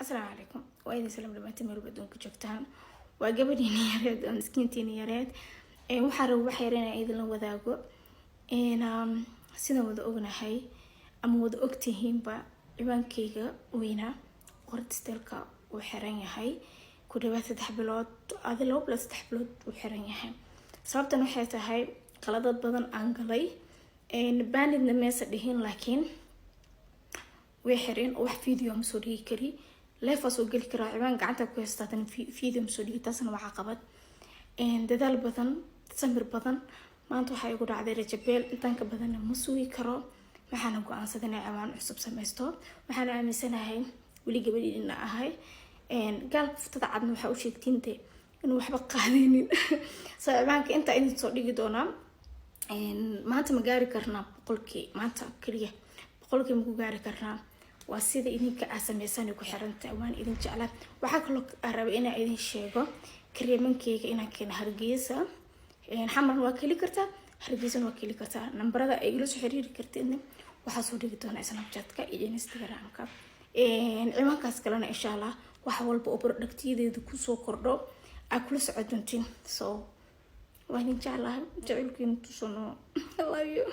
Asalaamu calaykum, waa idin salaam dhamaantiin meel walba adduunka joogtaan. Waa gabadhiina yareed oo miskiintiina yareed. Waxaa raba wax yar inaan idinla wadaago. Sidaan wada ognahay ama wada ogtihiinba, ciwaankeyga weynaa Qorad Styleka uu xiran yahay ku dhawaad 3 bilood, adi 2 bilood, 3 bilood uu xiran yahay. Sababtan waxay tahay qaladad badan aan galay. Banidna meesa dhihin, laakiin way xireen oo wax video ma soo dhigi kari. Live soo geli karaa, ciwaan gacanta ku haysta, haddana video ma soo dhigi. Taasna waa caqabad. Dadaal badan, samir badan, maanta waxaa igu dhacday rajabeel. Intaan ka badanna ma sugi karo. Waxaana go-aansaday inay ciwaan cusub sameysto. Waxaana aaminsanahay weli gabadhiina ahay. Gaalka fuftada cadna waxaa u sheegtiin de inuu waxba qaadaynin. So ciwaanka intaa idin soo dhigi doonaa. Maanta ma gaari karnaa 100K? Maanta keliya 100K ma ku gaari karnaa? Waa sida idinka aa sameysaan ku xirantahay. Waan idin jeclaa. Waxaa kaloo rabay inaan idin sheego kareemankeyga inaan keeno Hargeysa. Xamarna waa keli kartaa, Hargeysana waa keli kartaa. Nambarada ay igala soo xiriiri kartidna waxaa soo dhigi doonaa Snapchatka iyo Instagramka. Ciwaankaas kalena, insha Allah, wax walba oo productyadeeda kusoo kordho aa kula socon doontiin. So waa idin jeclahay, jacaylkiina tusano. I love you.